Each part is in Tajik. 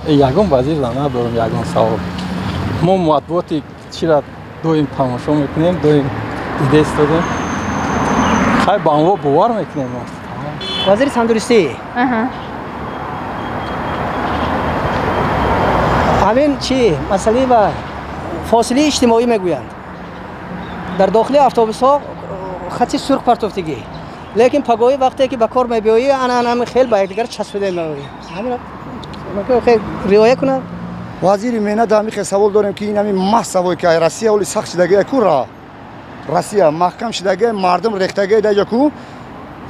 Ягон вазир надорам ягон савол. Мо матбуоти чира доим тамошо мекунем, доим дида истодем. Хай, ба онҳо бовар мекунем мо. Вазири тандурустӣ. Ҳамин чӣ масъалаи ва фосилаи иҷтимоӣ мегӯянд, дар дохили автобусҳо хати сурх партофтагӣ, лекин пагоҳӣ вақте ки ба кор мебиёӣ, ана ана хел ба якдигар часпида меоӣ. Ҳамин риоя кунад. Вазири меҳнат, ҳамин хел савол дорем, ки ин ҳамин массовое ки ай Россия оли сахт шидагия ку, ра Россия маҳкам шидагия, мардум рехтагия даҷа ку,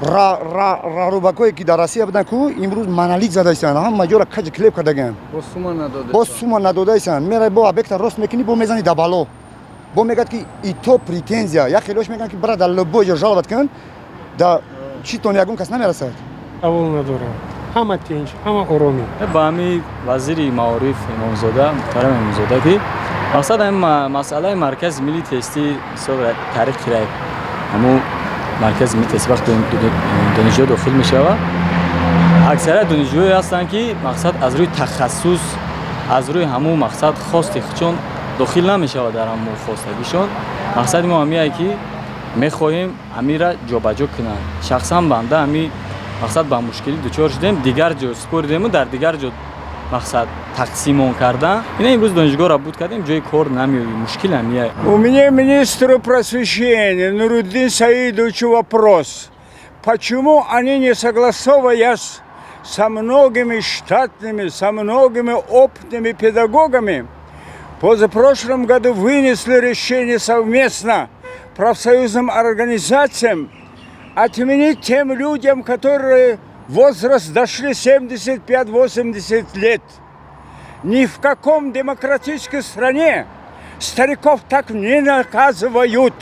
рарубакое ки дар Россия буданд ку, имрӯз монолит задаистанд, ҳама ҷора каҷ клеп кардагианд, боз сума надодаистанд. Мерай, бо объекта рост мекунӣ, бо мезани да бало, бо мегӯяд, ки ито претензия. Як хелош мегӯянд, ки бира дар любой ҷо жаловать кун, да читон ягон кас намерасад. Савол надорам, ҳама тинч, ҳама оромӣ. Ба ҳами вазири маориф Имомзода, муҳтарам Имомзода, ки мақсад ҳамин масъалаи маркази миллии тестӣ, мисол, тариқи ҳамун маркази миллии тестӣ вақт донишҷӯ дохил мешавад, аксарият донишҷӯе ҳастанд, ки мақсад аз рӯи тахассус, аз рӯи ҳамун мақсад хости худшон дохил намешавад дар ҳамун хостагишон. Мақсади мо ҳамие, ки мехоҳем ҳамира ҷобаҷо кунанд. Шахсан банда ҳами мақсад ба мушкилӣ дучор шудем, дигар ҷо супоридему, дар дигар ҷо мақсад тақсимон кардан. Ина имрӯз донишгоҳро буд кардем, ҷои кор намеёбӣ, мушкил ҳамия. У меня министру просвещения Нуруддин Саидовичу вопрос. Почему они, не согласовываясь со многими штатными, со многими опытными педагогами, позапрошлом году вынесли решение совместно профсоюзным организациям отменить тем людям, которые возраст дошли 75-80 лет? Ни в каком демократической стране стариков так не наказывают.